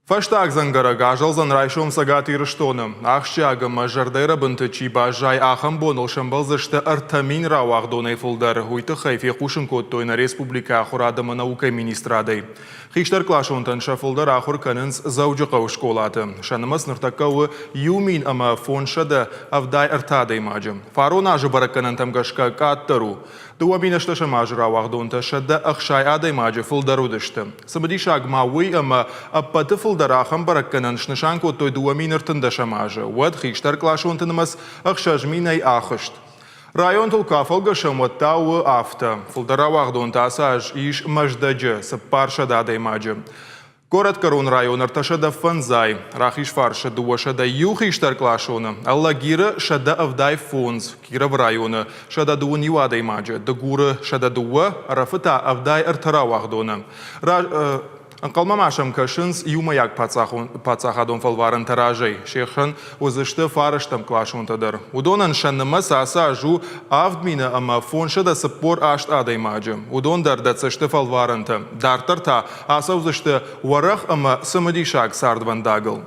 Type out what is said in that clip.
Фӕстаг дзӕнгӕрӕг азӕлдзӕн райсом Цӕгат Ирыстоны. Ахсджиаг ӕмӕ зӕрдӕрӕбынты чи баззайы, ахӕм боныл сӕмбӕлдзысты 3000 рауагъдонӕй фылдӕр. Уый тыххӕй фехъусын кодтой нӕ республикӕйы ахуырад ӕмӕ наукӕйы министрадӕй. Хистӕркъласонтӕн сӕ фылдӕр ахуыр кӕнынц Дзӕуджыхъӕуы скъолаты. Сӕ нымӕц ныртӕккӕ у 1583 адӕймаджы. Фарон азы бӕрӕггӕнӕнтӕм гӕсгӕ къаддӕр у. 2018 азы рауагъдонтӕ 160 адӕймаджы фылдӕр уыдысты. Цымыдисаг ма уый, ӕмӕ ӕппӕты фылдӕр ахӕм бӕрӕггӕнӕн снысан кодтой 2013 азы, уӕд хистӕркъласонты нымӕц 6000-ӕй ахызт. Районтыл куы афӕлгӕсӕм, уӕд та у афтӕ. Фылдӕр рауагъдонтӕ ацы аз ис Мӕздӕджы, 400 адӕймаджы. Горӕтгӕрон район 305-ӕй, Рахизфарсы 201 хистӕркъласоны, Алагиры 175, Кировы районы 121 адӕймаджы, Дыгуры 102, Ӕрӕфы та 73 рауагъдоны. Ӕнхъӕлмӕ ма сӕм кӕсынц иумӕйаг паддзахадон фӕлварӕнтӕ разӕй. Се хсӕн уыдзысты фарӕстӕмкъласонтӕ дӕр. Уыдонӕн сӕ нымӕц ацы аз у 7548 адӕймаджы. Уыдон дӕр дӕтдзысты фӕлварӕнтӕ. Дарддӕр та ацӕудзысты уӕрӕх ӕмӕ цымыдисаг цардвӕндагыл.